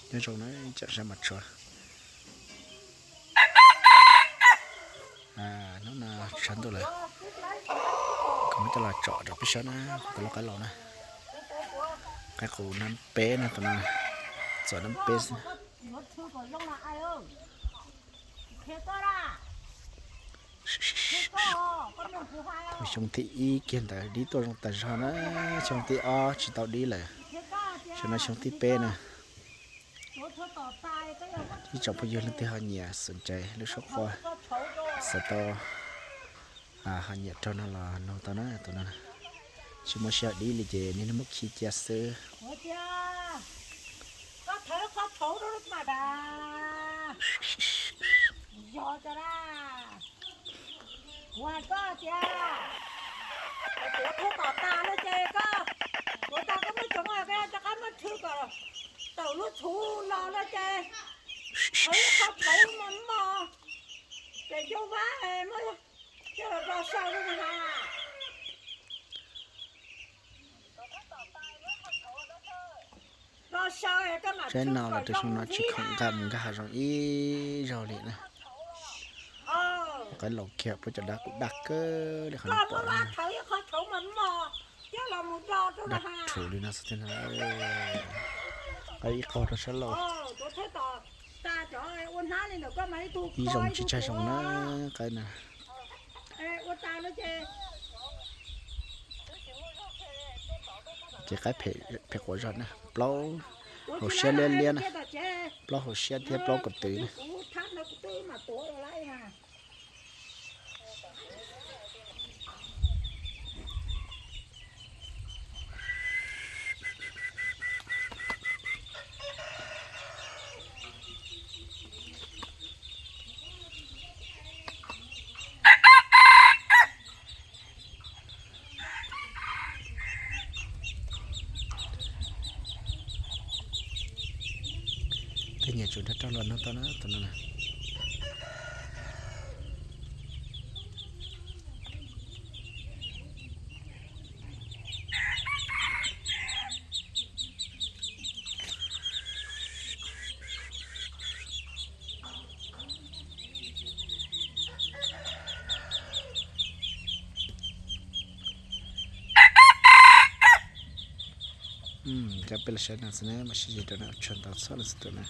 Nyob zoo na, ib tsam sab mas tshuav. Hnub no tshav ntuj lawm, kuv muab coj los tsom rau peb saib na, kuv tus lau qaib laus na. Qaib qus nab peb na, tus no txom nab peb xwb. Xyoo thib ib kiag ntawd dib tuaj zoo tas zog na, xyoo thib ob tsis tau dib lawm, xyoo no xyoo thib peb na. Ib tsoom phooj ywg leej twg ho nyiam xom cai lub suab quaj, xav tau ho nyiam raug no los nug tau na, tus no tsis muaj sij hawm dib li ces niaj hnub muab khi cia xwb. Kuv hais koj tias, kuv tuav tshuaj tom tas no ces koj, kuv tas koj muab tsoov, koj rov qab muab tshwm kom tawm lub txhuv los no ces, qhov qhov tshauv mos mos, ces cov vab muab coj los do saw rau na has. Saib no los rau xyoo no tsis khoom nqa mus nkag hav zoov ib zaug li na. Qaib laus kiag, puab cov dab kuj daj kawg li qhov no pom na. Daj rhuv li no xwb thiab na. Qaib ib qaug rau sab laug. Ib zoo tsis tsag zoo na, qaib na. Ces qaib phem quav zog na, plaub hauv siab liab liab na, plaub hauv siab thiab plaub ko tw na. Tej nyias tsum nrog rau los nug tau na, tus no na. Coj peb los saib no xwb na, mas sib zis rau na, tshuav ntau txhob no xwb tus na.